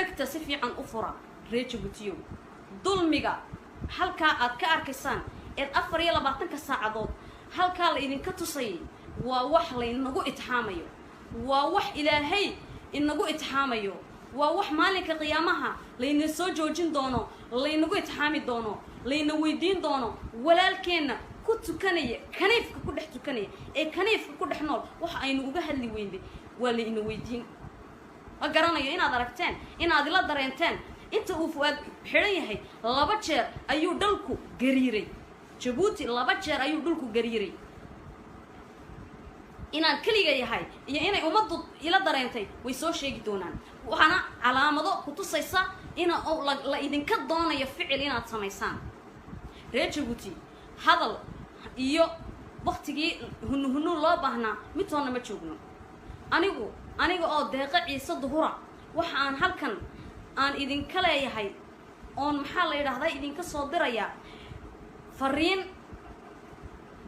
Dhegta si fiican u fura, reer Jabuutiyow. Dulmiga halkaa aad ka arkaysaan eed 24-ka saacadood halkaa la idinka tusayay waa wax laynagu itixaamayo, waa wax Ilaahay inagu itixaamayo, waa wax maalinka qiyaamaha layna soo joojin doono, laynagu itixaami doono, layna weydiin doono. Walaalkeenna ku tukanaya kaniifka, ku dhex tukanaya ee kaniifka ku dhex nool, waxa aynu uga hadli weynday waa layna weydiin. Ma garanayo inaad aragteen, inaad ila dareenteen. Inta uu Fu'aad xidhan yahay laba jeer ayuu dhulku gariiray Jabuuti, laba jeer ayuu dhulku gariiray. Inaan keliga yahay iyo inay ummaddu ila dareentay way soo sheegi doonaan. Waxaana calaamado ku tusaysa ina la idinka doonayo ficil inaad samaysaan, reer Jabuuti. Hadal iyo waktigii hunu hunu loo baahnaa midtoonna ma joogno. Aniga oo Deeqa Ciise Duhura, waxa aan halkan aan idinka leeyahay oon, maxaa la yidhaahdaa, idinka soo dirayaa fariin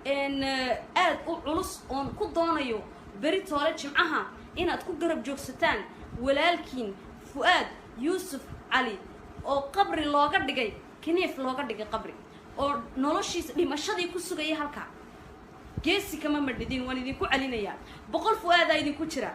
aad u culus oon ku doonayo beri toole Jimcaha inaad ku garab joogsataan walaalkiin Fu'aad Yuusuf Cali oo qabri looga dhigay, kaniif looga dhigay qabri, oo noloshiisa dhimashadii ku sugayay halkaa. Geesi kama madhidin, waan idinku celinayaa. 100 Fu'aadaa idinku jira,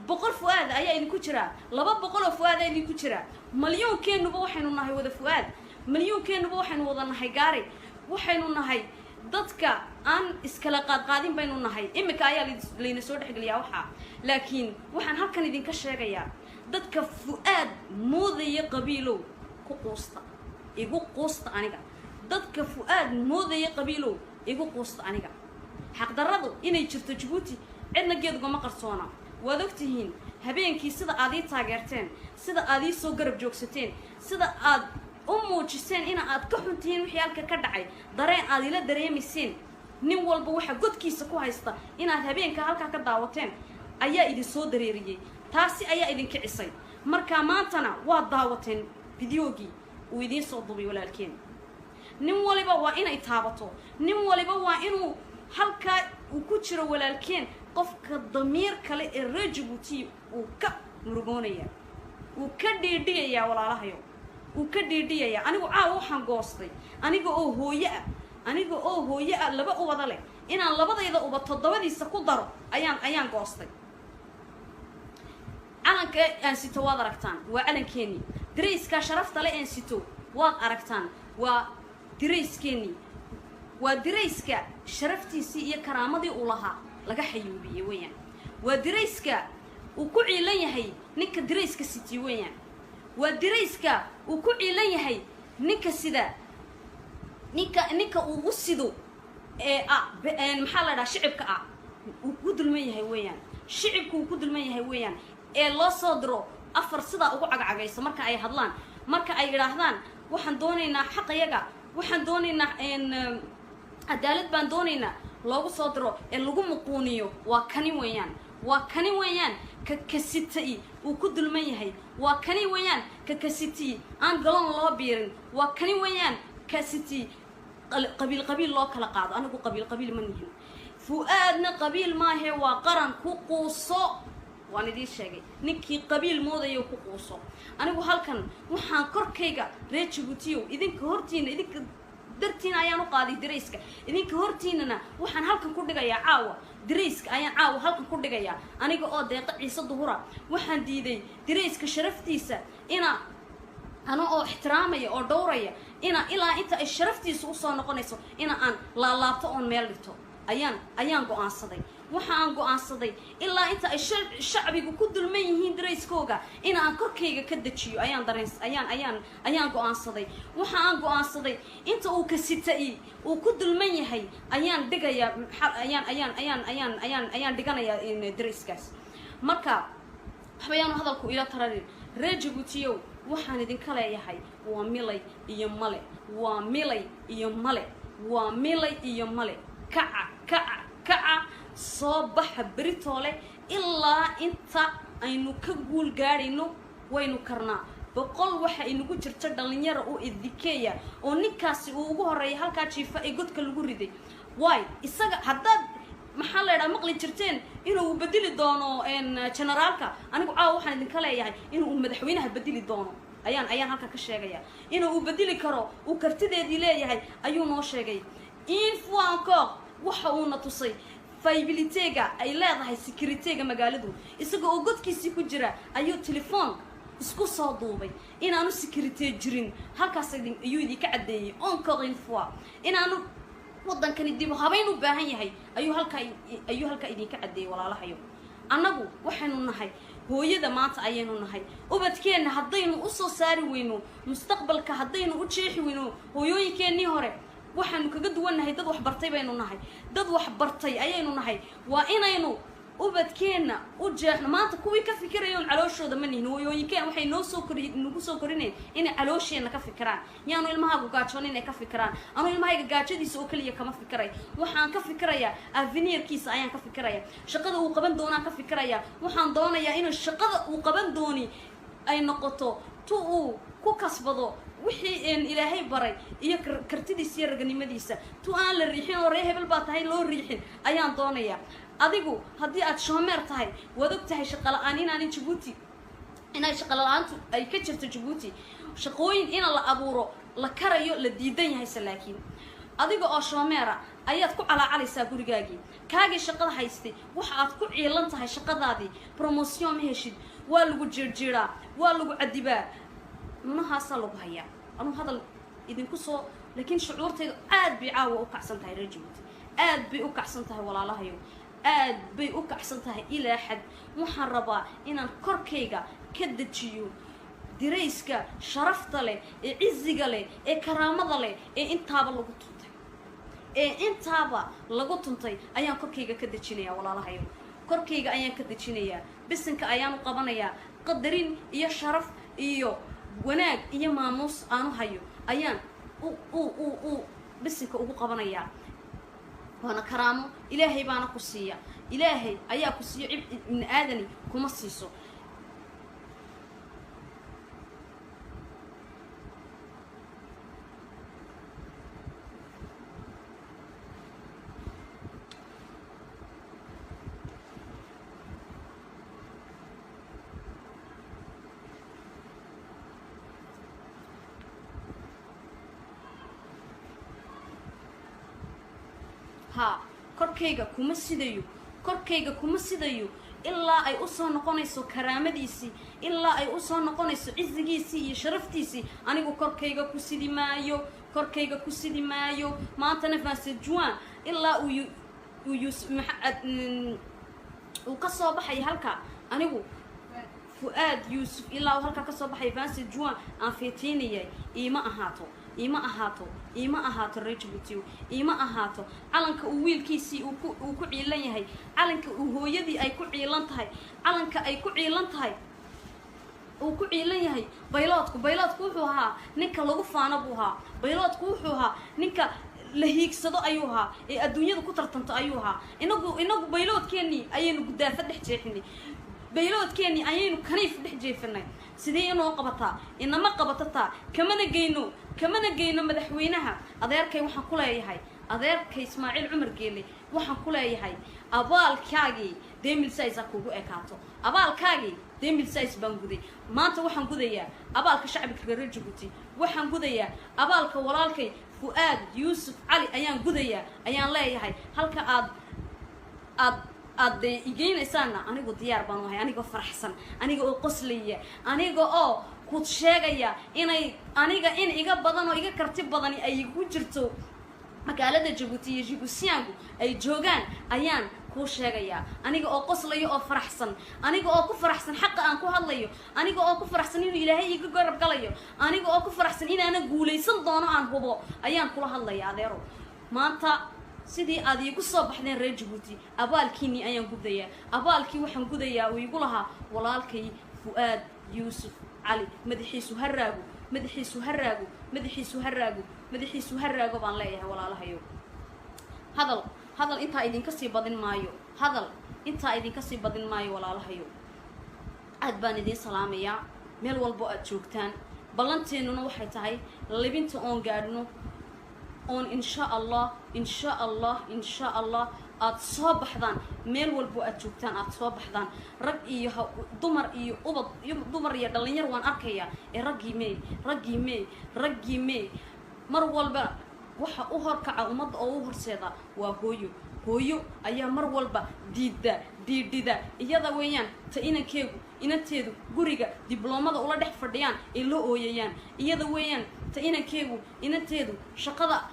100 Fu'aad ayaa idinku jira, 200 oo Fu'aadaa idinku jira. Malyuunkeennuba waxaynu nahay wada Fu'aad, malyuunkeennuba waxaynu wada nahay gaari, waxaynu nahay dadka aan iskala qaadqaadin baynu nahay. Iminka ayaa layna soo dhexgeliyaa waxaa, laakiin waxaan halkan idinka sheegayaa dadka Fu'aad moodaya qabiilow, ku quusta, igu quusta aniga. Dadka Fu'aad moodaya qabiilow, igu quusta aniga. Xaqdarradu inay jirto Jabuuti cidna geed ugama qarsoona. Waad ogtihiin habeenkii sida aad ii taageerteen, sida aad ii soo garab joogsateen, sida aad u muujiseen ina aad ka xuntihiin wixii halka ka dhacay, dareen aad ila dareemayseen, nin walba waxa godkiisa ku haysta inaad habeenka halkaa ka daawateen ayaa idin soo dareeriyey, taasi ayaa idin kicisay. Marka maantana waad daawateen fideogii uu idiin soo dubay walaalkeen. Nin waliba waa inay taabato, nin waliba waa inuu halkaa uu ku jiro walaalkeen, qofka damiir kale ee reer Jabuuti uu ka murugoonaya, uu ka dhiidhiyayaa, walaalahayo, uu ka dhiidhiyayaa. Anigu caawa waxaan goostay, aniga oo hooye ah, aniga oo hooye ah, laba ubada leh, inaan labadayda uba toddobadiisa ku daro ayaan goostay. Calanka aan sito waad aragtaan, waa calankeenii. Dirayskaa sharafta le aan sito waad aragtaan, waa dirayskeenii, waa dirayska sharaftiisii iyo karaamadii uu lahaa laga xayuubiyey weeyaan. Waa dirayska uu ku ciilan yahay ninka dirayska siti weeyaan. Waa dirayska uu ku ciilan yahay ninka sida, ninka uu u sido ee ah, maxaa la dhaha, shicibka ah uu ku dulman yahay weeyaan. Shicibku uu ku dulman yahay weeyaan ee loo soo diro afar sidaa ugu cagcagayso marka ay hadlaan, marka ay idhaahdaan waxaan doonaynaa xaqayaga, waxaan doonaynaa cadaalad baan doonaynaa, loogu soo diro ee lagu muquuniyo. Waa kani weeyaan, waa kani weeyaan ka kasitay uu ku dulman yahay. Waa kani weeyaan ka kasiti aan galoon loo biirin. Waa kani weeyaan kasiti qabiil qabiil loo kala qaado. Anigu qabiil qabiil ma nihin, Fu'aadna qabiil maahe, waa qaran. Ku quuso, waan idiin sheegay. Ninkii qabiil moodayo, ku quuso. Anigu halkan waxaan korkayga, reer Jabuutiyow, idinka hortiina, idinka dartiina ayaan u qaaday dirayska. Idinka hortiinana waxaan halkan ku dhigayaa caawa dirayska, ayaan caawa halkan ku dhigayaa. Aniga oo Deeqa Ciise Duhura waxaan diiday dirayska sharaftiisa ina ano oo ixtiraamaya oo dhowraya, ina ilaa inta ay sharaftiisa usoo noqonayso ina aan laalaabto oon meel dhigto ayaan go-aansaday. Waxa aan go-aansaday ilaa inta ay shacbigu ku dulman yihiin darayskooga in aan korkayga ka dejiyo ayaan dareen ayaan go-aansaday. Waxa aan go-aansaday inta uu kasita-i uu ku dulman yahay ayaan dhigayaa, ayaan dhiganayaa darayskaas. Marka waxbayaanu hadalku ila tararin. Reer Jabuutiyow, waxaan idinka leeyahay waa milay iyo male, waa milay iyo male, waa milay iyo male. Kaca, kaca, kaca, soo baxa beritoole ilaa inta aynu ka guul gaadhayno. Waynu karnaa. 100 waxa inagu jirta dhallinyara oo idikeeya oo ninkaasi uu ugu horreeya halkaa jiifa ee godka lagu riday. Waay isaga haddaad Maxaa la idhaha, maqli jirteen inuu bedeli doono generaalka. Anigu caawa waxaan idinka leeyahay inuu madaxweynaha bedeli doono ayaan halkan ka sheegaya. Inuu uu bedeli karo, uu kartideedii leeyahay ayuu noo sheegay. Une fois encore, waxa uuna tusay fiabilité-ga ay leedahay sécurité-ga magaaladu. Isaga oo godkiisii ku jira ayuu telefoon isku soo duubay. Inaanu sécurité jirin halkaas ayuu idinka caddeeyey. Encore une fois, inaanu waddankani dib u habayn u baahan yahay ayuu halkaa idinka caddeeyey. Walaalahayo, annagu waxaynu nahay hooyada maanta ayaynu nahay. Ubadkeenna haddaynu usoo saari weyno mustaqbalka, haddaynu u jeexi weyno, hooyooyinkeennii hore waxaanu kaga duwannahay dad waxbartay baynu nahay, dad waxbartay ayaynu nahay. Waa inaynu ubadkeenna u jeexno. Maanta kuwii ka fikirayoon calooshooda ma nihin. Hooyooyinkeen waxay noo soo kori, nagu soo korinayn inay caloosheenna ka fikiraan. Yaanu ilmahaagu gaajoon inay ka fikiraan. Anuu ilmahayga gaajadiisa oo keliya kama fikiray. Waxaan ka fikirayaa avenir-kiisa ayaan ka fikiraya, shaqada uu qaban doonaan ka fikiraya. Waxaan doonayaa inuu shaqada uu qaban dooni ay noqoto tu uu ku kasbado wixii Ilaahay baray iyo kartidiisa iyo raganimadiisa. Tu aan la riixin oo ree hebel baa tahay loo riixin ayaan doonayaa. Adigu haddii aad chômeur tahay, waad og tahay shaqa la-aan inaanay Jabuuti, inay shaqa la-aantu ay ka jirto Jabuuti, shaqooyin ina la abuuro la karayo la diidan yahayse. Laakiin adiga oo chômeur-a ayaad ku calaacalaysaa gurigaagii. Kaagii shaqada haystay waxa aad ku ciilan tahay shaqadaadii, promotion ma heshid, waa lagu jiirjiiraa, waa lagu cadibaa, cunahaasaa lagu hayaa. Anuu hadal idinku soo, laakiin shucuurtaydu aad bay caawa u kacsan tahay. Reer Jabuuti aad bay u kacsan tahay. Walaalahayo, aad bay u kacsan tahay ilaa xad. Waxaan rabaa inaan korkayga ka dejiyo dirayska sharafta leh ee ciziga leh ee karaamada leh ee intaaba lagu tuntay, ee intaaba lagu tuntay ayaan korkayga ka dejinayaa. Walaalahayo, korkayga ayaan ka dejinayaa, bisinka ayaanu qabanayaa. Qadarin iyo sharaf iyo wanaag iyo maamuus aanu hayo ayaan u bisinka ugu qabanayaa. Waana karaamo, Ilaahay baana ku siiya, Ilaahay ayaa ku siiya, ibni aadani kuma siiso. Haa, korkayga kuma sidayo, korkayga kuma sidayo ilaa ay usoo noqonayso karaamadiisii, ilaa ay usoo noqonayso cizigiisii iyo sharaftiisii. Anigu korkayga ku sidi maayo, korkayga ku sidi maayo. Maantana 27 juin ilaa uu uu ka soo baxaya halkaa, anigu Fu-aad Yuusuf ilaa uu halkaa kasoo baxay 27 juin aan feetiinayay, iima ahaato, iima ahaato, iima ahaato. Reer Jabuutiyo, iima ahaato. Calanka uu wiilkiisii uu ku ciilan yahay, calanka uu hooyadii ay ku ciilan tahay, calanka ay ku ciilan tahay, uu ku ciilan yahay pilote-ku. Pilote-ku wuxuu ahaa ninka lagu faano buu ahaa. Pilote-ku wuxuu ahaa ninka la hiigsado ayuu ahaa, ee adduunyada ku tartanto ayuu ahaa. Inagu pilote-keenii ayaynu gudaafa dhex jeexinay, pilote-keenii ayaynu kaniif dhex jeefinay. Sidee inoo qabataa? Inama qabatataa. Kamana geyno, kamana geyno. Madaxweynaha adeerkay waxaan ku leeyahay, adeerkay Ismaaciil Cumar Geele waxaan ku leeyahay, abaalkaagii 2016 ha kugu ekaato. Abaalkaagii 2016 baan guday. Maanta waxaan gudayaa abaalka shacbiga reer Jabuuti, waxaan gudayaa abaalka walaalkay Fu-aad Yuusuf Cali ayaan gudayaa, ayaan leeyahay. Halka aad dee igeynaysaana anigu diyaar baan ahay, anigoo faraxsan, aniga oo qoslaya, aniga oo ku sheegaya inay aniga in iga badan oo iga karti badani ay igu jirto magaalada Jabuuti iyo Jibuutiyaanku ay joogaan ayaan kuu sheegayaa. Aniga oo qoslaya oo faraxsan, aniga oo ku faraxsan xaqa aan ku hadlayo, aniga oo ku faraxsan inuu Ilaahay iga garab galayo, aniga oo ku faraxsan inaanan guulaysan doono aan hubo ayaan kula hadlaya. Adeero, maanta sidii aad iigu soo baxdeen reer Jabuuti, abaalkiinii ayaan gudayaa. Abaalkii waxaan gudayaa uu igu lahaa walaalkay Fu-aad Yuusuf Cali. Madaxiisu ha raago, madaxiisu ha raago, madaxiisu ha raago, madaxiisu ha raago baan leeyahay. Walaalahayo, hadal intaa idinka sii badin maayo, hadal intaa idinka sii badin maayo. Walaalahayo, aad baan idiin salaamayaa meel walbo aad joogtaan. Ballanteennuna waxay tahay libinta oon gaadhno oon, insha Allah, insha Allah, insha Allah. Aad soo baxdaan meel walbo aad joogtaan, aad soo baxdaan, rag iyo dumar iyo ubad iyo dumar iyo dhallinyar waan arkayaa ee raggii mee, raggii mee, raggii mee? Mar walba waxa u horkaca ummadda oo u horseeda waa hooyo. Hooyo ayaa mar walba diidda diidhida. Iyada weeyaan ta inankeegu, inanteedu guriga dibloomada ula dhex fadhiyaan ee la ooyayaan. Iyada weeyaan ta inankeegu, inanteedu shaqada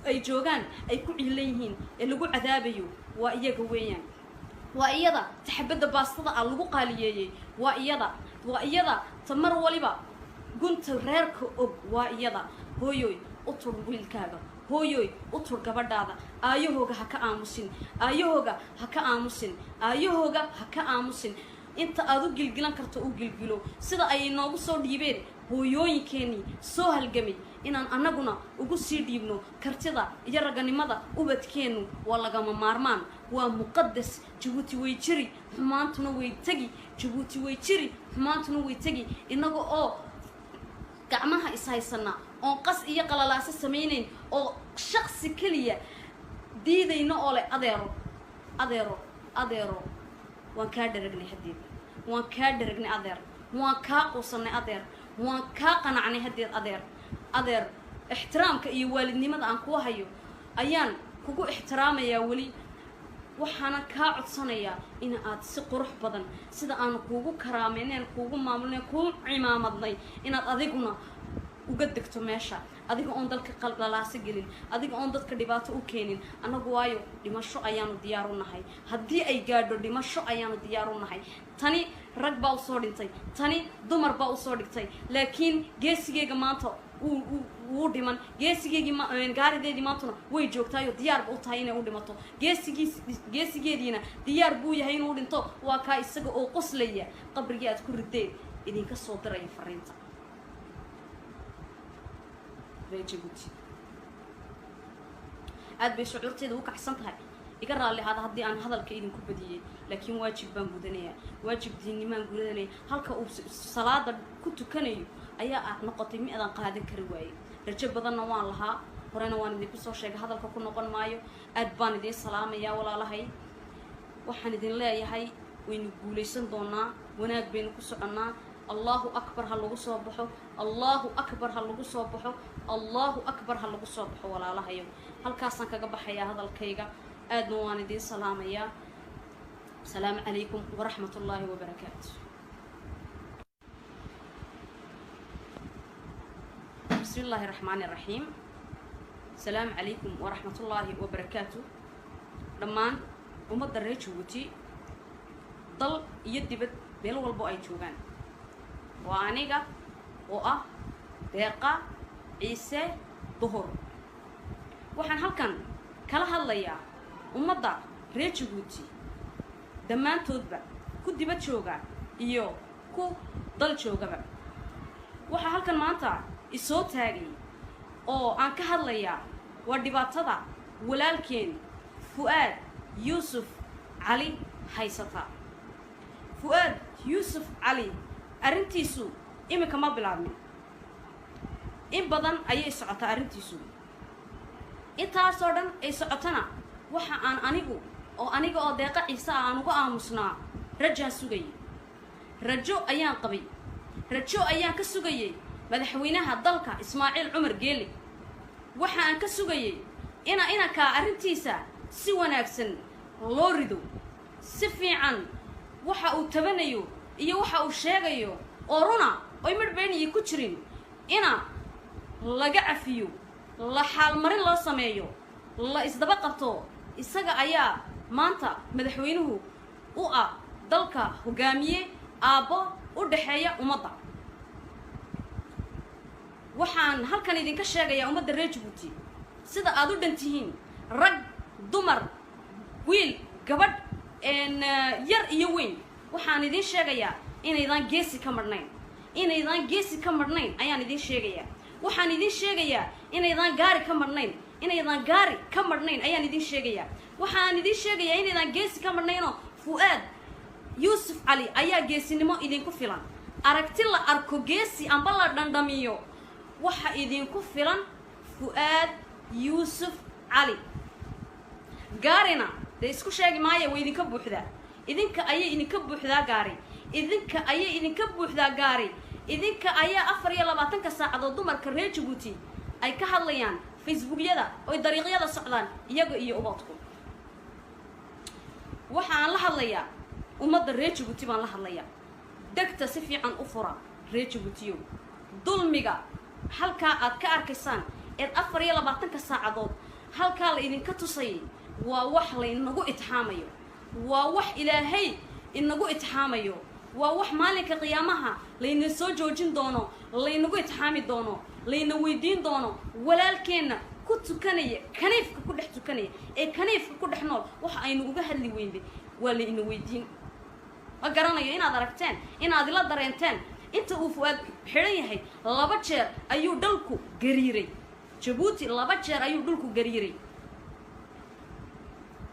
ay joogaan ay ku ciilan yihiin ee lagu cadaabayo. Waa iyaga weeyaan. Waa iyada taxabadda baastada ah lagu qaaliyeeyey. Waa iyada, waa iyada ta mar waliba gunta reerka og. Waa iyada. Hooyoy, u tur wiilkaaga. Hooyoy, u tur gabadhaada. Aayahooga ha ka aamusin, aayahooga ha ka aamusin, aayahooga ha ka aamusin. Inta aad u gilgilan karto u gilgilo. Sida ay inoogu soo dhiibeen hooyooyinkeenii soo halgamay, inaan annaguna ugu sii dhiibno kartida iyo raganimada ubadkeennu waa lagama maarmaan, waa muqadas. Jabuuti way jiri, xumaantuna way tegi. Jabuuti way jiri, xumaantuna way tegi. Innaga oo gacmaha ishaysana, oon qas iyo qalalaaso samaynayn, oo shaqsi keliya diidayno oo leh: "Adeero, adeero, adeero, waan kaa dharagnay haddeed, waan kaa dharagnay adeer, waan kaa quusanay adeer, waan kaa qanacnay haddeed adeer. Adeer, ixtiraamka iyo waalidnimada aan kuu hayo ayaan kugu ixtiraamayaa weli. Waxaana kaa codsanayaa in aad si qurux badan, sida aanu kuugu karaameyneen, kuugu maamulnay, kuu cimaamadnay, inaad adiguna uga degto meesha, adiga oon dalka qaldhalaaso gelin, adiga oon dadka dhibaato u keenin. Annagu waayo dhimasho ayaanu diyaar u nahay. Haddii ay gaadho, dhimasho ayaanu diyaar u nahay. Tani rag baa usoo dhintay, tani dumar baa usoo dhigtay, laakiin geesigeyga maanta wuu dhiman. Geesigeygii, gaarideedii maantuna way joogtaayoo diyaarba u tahay inay u dhimato. Geesigiis, geesigeediina diyaar buu yahay inuu dhinto. Waa kaa isaga oo qoslaya qabrigii aad ku rideen idinka soo diraya fariinta." Reer Jabuuti, aad bay shucuurteeda u kacsan tahay. Iga raalli ahaada haddii aan hadalka idinku badiyey, laakiin waajib baan gudanayaa, waajib diinnimaan gudanaya. Halka uu salaada ku tukanayo ayaa ah noqotay mi adaan qaadan kari waayey. Rajo badanna waan lahaa, horena waan idinku soo sheegay, hadalka ku noqon maayo. Aad baan idiin salaamayaa, walaalahay. Waxaan idin leeyahay, waynu guulaysan doonaa, wanaag baynu ku soconnaa. Allahu akbar ha lagu soo baxo, Allahu akbar ha lagu soo baxo, Allahu akbar ha lagu soo baxo, walaalahayo. Halkaasaan kaga baxayaa hadalkayga. Aadna waan idiin salaamayaa. Asalaamu calaykum waraxmat ullaahi wabarakaatu. Bismi illaahi raxmaani raxiim. Asalaamu calaykum waraxmat ullaahi wabarakaatu. Dhammaan ummadda reer Jabuuti, dal iyo dibad, meel walbo ay joogaan, waa aniga oo ah Deeqa Ciise Duhur. Waxaan halkan kala hadlayaa ummadda reer Jabuuti dhammaantoodba, ku dibad jooga iyo ku dal joogaba. Waxaa halkan maanta isoo taagay oo aan ka hadlayaa waa dhibaatada walaalkeen Fu'aad Yuusuf Cali haysata. Fu'aad Yuusuf Cali arrintiisu iminka ma bilaabmin, in badan ayay socotaa arrintiisu. Intaasoo dhan ay socotana, waxa aan anigu oo aniga oo Deeqa Ciise ah aan uga aamusnaa, rajaan sugayay, rajo ayaan qabay, rajo ayaan ka sugayay madaxweynaha dalka Ismaaciil Cumar Geeli. Waxa aan ka sugayay ina inankaa arrintiisa si wanaagsan loo rido, si fiican waxa uu tabanayo iyo waxa uu sheegayo oo runa oy midhbeeniyi ku jirin ina laga cafiyo, la xaalmarin loo sameeyo, la isdaba qabto. Isaga ayaa maanta madaxweynuhu u ah dalka, hogaamiye, aabbo u dhexeeya ummadda. Waxaan halkan idinka sheegayaa ummadda reer Jabuuti, sida aad u dhan tihiin, rag, dumar, wiil, gabadh, yar iyo weyn, waxaan idiin sheegayaa inaydaan geesi ka madhnayn. Inaydaan geesi ka madhnayn ayaan idiin sheegayaa. Waxaan idiin sheegayaa inaydaan gaari ka madhnayn. Inaydaan gaari ka madhnayn ayaan idiin sheegayaa. Waxaan idiin sheegayaa inaydaan geesi ka madhnaynoo Fu'aad Yuusuf Cali ayaa geesinimo idinku filan. Aragti la arko geesi amba la dhandhamiyo, waxa idinku filan Fu'aad Yuusuf Cali. Gaarina Dee isku sheegi maayo, way idinka buuxdaa. Idinka ayay idinka buuxdaa gaari, idinka ayay idinka buuxdaa gaari. Idinka ayaa 24-ka saacadood dumarka reer Jabuuti ay ka hadlayaan Facebookyada, oy dariiqyada socdaan iyaga iyo ubadku. Waxa aan la hadlayaa ummadda reer Jabuuti baan la hadlayaa. Degta si fiican u fura, reer Jabuutiyow. Dulmiga halkaa aad ka arkaysaan eed 24-ka saacadood halkaa la idinka tusayay waa wax laynagu itixaamayo, waa wax Ilaahay inagu itixaamayo, waa wax maalinka qiyaamaha layna soo joojin doono, laynagu itixaami doono, layna weydiin doono. Walaalkeenna ku tukanaya kaniifka, ku dhex tukanaya ee kaniifka ku dhex nool, waxa aynu uga hadli weynday waa layna weydiin. Ma garanayo inaad aragteen, inaad ila dareenteen. Inta uu Fu'aad xidhan yahay 2 jeer ayuu dhalku gariiray Jabuuti, 2 jeer ayuu dhulku gariiray.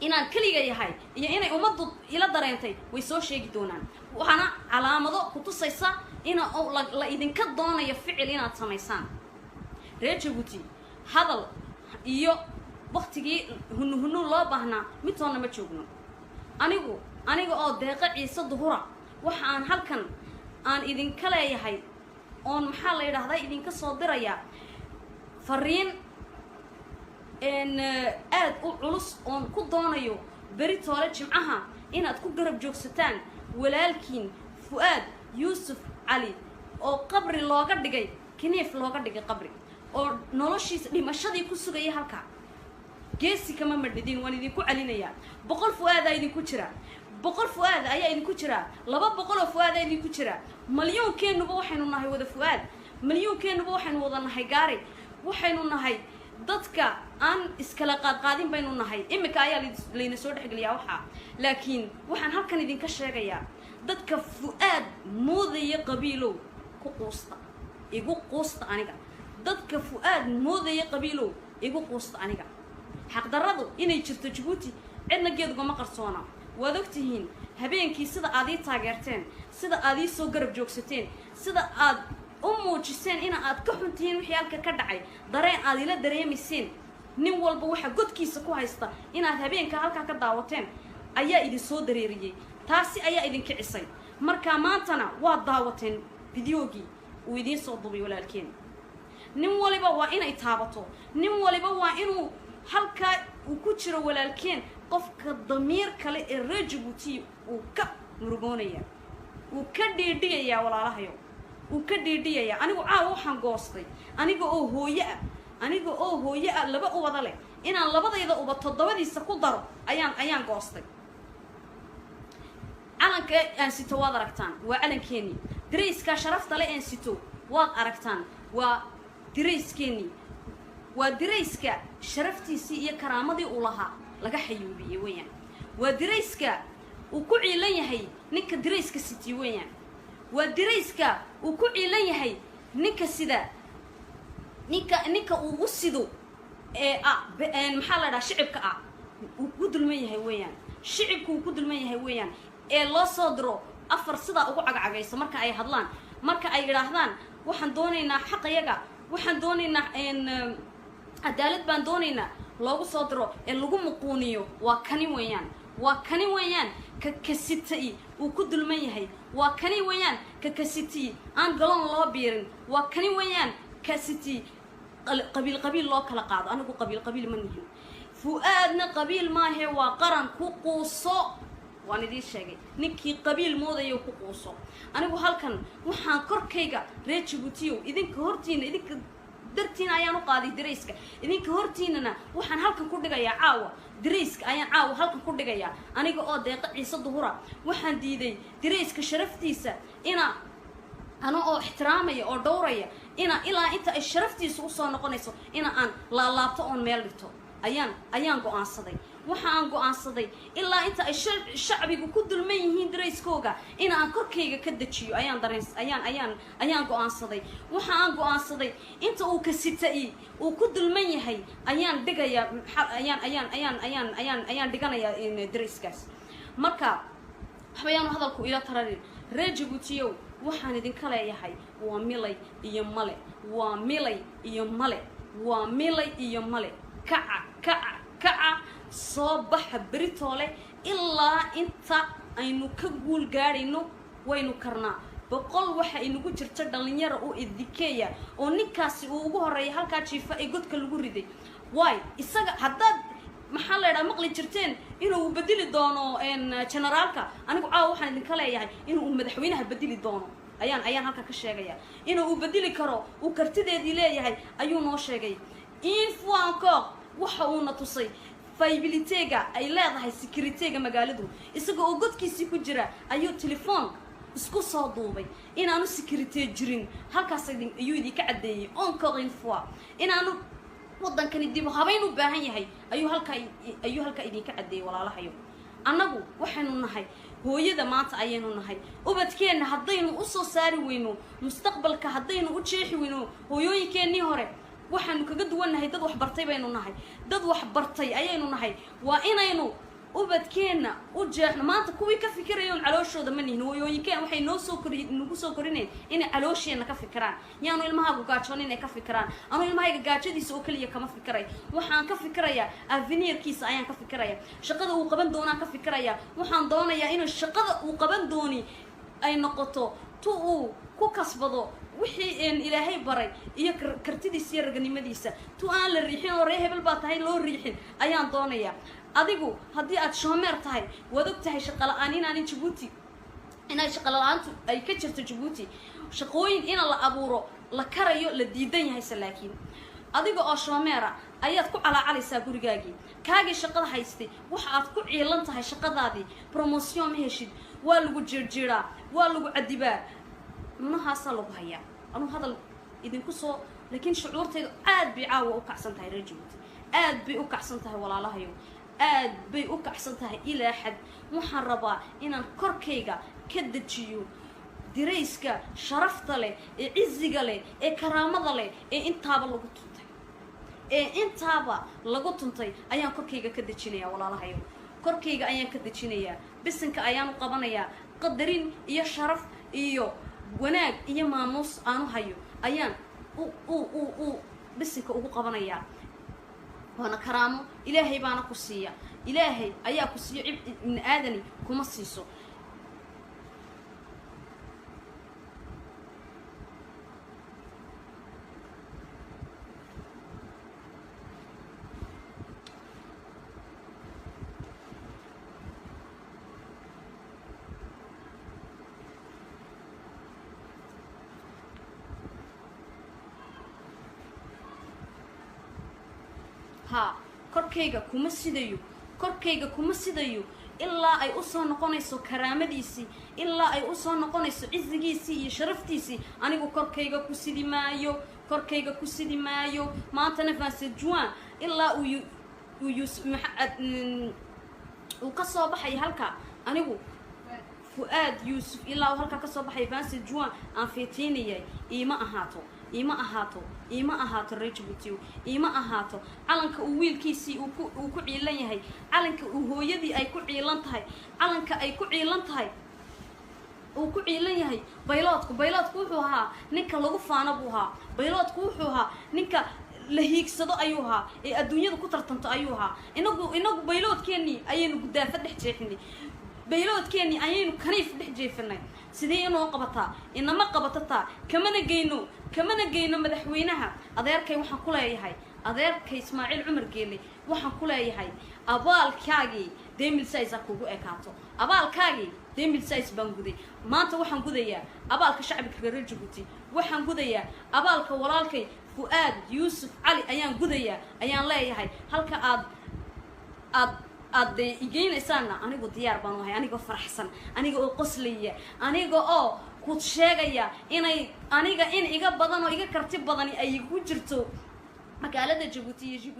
Inaan keliga yahay iyo inay ummaddu ila dareentay way soo sheegi doonaan. Waxaana calaamado ku tusaysa ina la idinka doonayo ficil inaad samaysaan, reer Jabuuti. Hadal iyo waktigii hunu hunu loo baahnaa midtoonna ma joogno. Aniga oo Deeqa Ciise Duhura, waxa aan halkan aan idinka leeyahay oon, maxaa la yidhaahdaa, idinka soo dirayaa fariin aad u culus oon ku doonayo beri toole Jimcaha inaad ku garab joogsataan walaalkiin Fu'aad Yuusuf Cali oo qabri looga dhigay, kaniif looga dhigay qabri, oo noloshiisa dhimashadii ku sugaya halkaa. Geesi kama madhidin, waan idinku celinayaa. 100 Fu'aadaa idinku jira, 100 Fu'aad ayaa idinku jira, 200 oo Fu'aadaa idinku jira. Malyuunkeennuba waxaynu nahay wada Fu'aad, malyuunkeennuba waxaynu wada nahay gaari. Waxaynu nahay dadka aan iskala qaadqaadin baynu nahay. Iminka ayaa layna soo dhexgeliyaa waxaa, laakiin waxaan halkan idinka sheegayaa dadka Fu'aad moodaya qabiilow, ku quusta, igu quusta aniga. Dadka Fu'aad moodaya qabiilow, igu quusta aniga. Xaqdarradu inay jirto Jabuuti cidna geed ugama qarsoona. Waad ogtihiin habeenkii sida aad ii taageerteen, sida aad ii soo garab joogsateen, sida aad u muujiseen ina aad ka xuntihiin wixii halka ka dhacay, dareen aad ila dareemayseen. Nin walba waxa godkiisa ku haysta inaad habeenka halkaa ka daawateen ayaa idin soo dareeriyey, taasi ayaa idin kicisay. Marka maantana waad daawateen fideogii uu idiin soo dubay walaalkeen. Nin waliba waa inay taabato, nin waliba waa inuu halkaa uu ku jiro walaalkeen, qofka damiir kale ee reer Jabuuti uu ka murugoonaya, uu ka dhiidhiyayaa. Walaalahayo, uu ka dhiidhiyayaa. Anigu caawa waxaan goostay, aniga oo hooye ah, aniga oo hooye ah, laba ubada leh, inaan labadayda uba toddobadiisa ku daro ayaan goostay. Calanka aan sito waad aragtaan, waa calankeenii. Dirayskaa sharafta le aan sito waad aragtaan, waa dirayskeenii. Waa dirayska sharaftiisii iyo karaamadii uu lahaa laga xayuubiyey weeyaan. Waa dirayska uu ku ciilan yahay ninka dirayska sitiy weeyaan. Waa dirayska uu ku ciilan yahay ninka sida, ninka uu u sido ee ah, maxaa la dhaha, shicibka ah uu ku dulman yahay weeyaan. Shicibku uu ku dulman yahay weeyaan ee loo soo diro afar sidaa ugu cagcagayso marka ay hadlaan, marka ay idhaahdaan waxaan doonaynaa xaqayaga, waxaan doonaynaa cadaalad baan doonaynaa, loogu soo diro ee lagu muquuniyo. Waa kani weeyaan, waa kani weeyaan ka kasitay uu ku dulman yahay. Waa kani weeyaan ka kasiti aan galoon loo biirin. Waa kani weeyaan kasiti qabiil qabiil loo kala qaado. Anigu qabiil qabiil ma nihin, Fu'aadna qabiil maahe, waa qaran. Ku quuso, waan idiin sheegay. Ninkii qabiil moodayo, ku quuso. Anigu halkan waxaan korkayga, reer Jabuutiyow, idinka hortiina, idinka dartiina ayaan u qaaday dirayska. Idinka hortiinana waxaan halkan ku dhigayaa caawa dirayska, ayaan caawa halkan ku dhigayaa. Aniga oo Deeqa Ciise Duhura waxaan diiday dirayska sharaftiisa ina ano oo ixtiraamaya oo dhowraya, ina ilaa inta ay sharaftiisa usoo noqonayso ina aan laalaabto oon meel dhigto ayaan go-aansaday. Waxa aan go-aansaday ilaa inta ay shacbigu ku dulman yihiin darayskooga in aan korkayga ka dejiyo ayaan dareen ayaan ayaan ayaan go-aansaday. Waxa aan go-aansaday inta uu kasita-i uu ku dulman yahay ayaan dhigayaa, ayaan ayaan ayaan ayaan ayaan ayaan dhiganayaa darayskaas. Marka waxbayaanu hadalku ila tararin. Reer Jabuutiyow, waxaan idinka leeyahay waa milay iyo male, waa milay iyo male, waa milay iyo male. Kaca, kaca, kaca. Soo baxa beritoole ilaa inta aynu ka guul gaadhayno. Waynu karnaa. 100 waxa inagu jirta dhallinyara oo idikeeya, oo ninkaasi uu ugu horreeya halkaa jiifa ee godka lagu riday. Waay isaga haddaad, maxaa la idhaha, maqli jirteen inuu bedeli doono generaalka, anigu caawa waxaan idinka leeyahay inuu madaxweynaha bedeli doono ayaan halka ka sheegaya. Inuu uu bedeli karo, uu kartideedii leeyahay ayuu noo sheegay. Une fois encore waxa uuna tusay faiblitéga ay leedahay sécuritéga magaaladu. Isaga oo godkiisii ku jira ayuu telefoon isku soo duubay inaanu sécurité jirin. Halkaas ayuu idinka caddeeyey encore une fois inaanu waddankani dib habayn u baahan yahay. Ayuu halkaa idinka caddeeyey. Walaalahayo, annagu waxaynu nahay hooyada maanta ayaynu nahay. Ubadkeenna haddaynu usoo saari weyno mustaqbalka, haddaynu u jeexi weyno, hooyooyinkeennii hore waxaanu kaga duwannahay dad waxbartay baynu nahay, dad waxbartay ayaynu nahay. Waa inaynu ubadkeenna u jeexno. Maanta kuwii ka fikirayoon calooshooda ma nihin. Hooyooyinkeen waxay noo soo kori, nagu soo korinayn inay caloosheenna ka fikiraan. Yaanu ilmahaagu gaajoon inay ka fikiraan. Anuu ilmahayga gaajadiisa oo keliya kama fikiray. Waxaan ka fikirayaa avenirkiisa ayaan ka fikiraya, shaqada uu qaban doonaan ka fikiraya. Waxaan doonayaa inuu shaqada uu qaban dooni ay noqoto tu uu ku kasbado wixii Ilaahay baray iyo kartidiisa iyo raganimadiisa. Tu aan la riixin oo ree hebel baa tahay loo riixin ayaan doonayaa. Adigu haddii aad chômeur tahay, waad og tahay shaqa la-aan inaanin Jabuuti, inay shaqa la-aantu ay ka jirto Jabuuti, shaqooyin ina la abuuro la karayo la diidan yahayse. Laakiin adiga oo chômeur ah ayaad ku calaacalaysaa gurigaagii. Kaagii shaqada haystay waxa aad ku ciilan tahay shaqadaadii. Promotion ma heshid, waa lagu jiirjiiraa, waa lagu cadibaa, nunahaasaa lagu hayaa. Anuu hadal idinku soo, laakiin shucuurtaydu aad bay caawa u kacsan tahay. Reer Jabuuti aad bay u kacsan tahay. Walaalahayo, aad bay u kacsan tahay ilaa xad. Waxaan rabaa inaan korkayga ka dejiyo dirayska sharafta leh ee ciziga leh ee karaamada leh ee intaaba lagu tuntay, ee intaaba lagu tuntay ayaan korkayga ka dejinayaa. Walaalahayo, korkayga ayaan ka dejinayaa, bisinka ayaanu qabanayaa. Qadarin iyo sharaf iyo wanaag iyo maamuus aanu hayo ayaan u bisinka ugu qabanayaa. Waana karaamo, Ilaahay baana ku siiya, Ilaahay ayaa ku siiya, cib ibni aadani kuma siiso. Haa, korkayga kuma sidayo, korkayga kuma sidayo ilaa ay usoo noqonayso karaamadiisii, ilaa ay usoo noqonayso cizigiisii iyo sharaftiisii. Anigu korkayga ku sidi maayo, korkayga ku sidi maayo. Maantana 27 juin ilaa uu uu ka soo baxaya halka, anigu Fu-aad Yuusuf ilaa uu halkaa kasoo baxaya 27 juin aan feetiinayay, iima ahaato, iima ahaato, iima ahaato. Reer Jabuutiyo, iima ahaato. Calanka uu wiilkiisii uu ku ciilan yahay, calanka uu hooyadii ay ku ciilan tahay, calanka ay ku ciilan tahay, uu ku ciilan yahay piloteku. Piloteku wuxuu ahaa ninka lagu faano buu ahaa. Piloteku wuxuu ahaa ninka la hiigsado ayuu ahaa, ee adduunyada ku tartanto ayuu ahaa. Inagu pilotekeenii ayaynu gudaafo dhex jeexinay, pilotekeenii ayaynu kaniif dhex jeefinay. Sidee inoo qabataa? Inama qabatataa. Kamana geyno, kamana geyno. Madaxweynaha adeerkay waxaan ku leeyahay, adeerkay Ismaaciil Cumar Geele waxaan ku leeyahay, abaalkaagii 2016 kugu ekaato. Abaalkaagii 2016 baan guday. Maanta waxaan gudayaa abaalka shacbiga reer Jabuuti, waxaan gudayaa abaalka walaalkay Fu-aad Yuusuf Cali ayaan gudayaa, ayaan leeyahay. Halka aad dee igeynaysaana anigu diyaar baan ahay, anigoo faraxsan, aniga oo qoslaya, aniga oo ku sheegaya inay aniga in iga badan oo iga karti badani ay igu jirto magaalada Jabuuti iyo.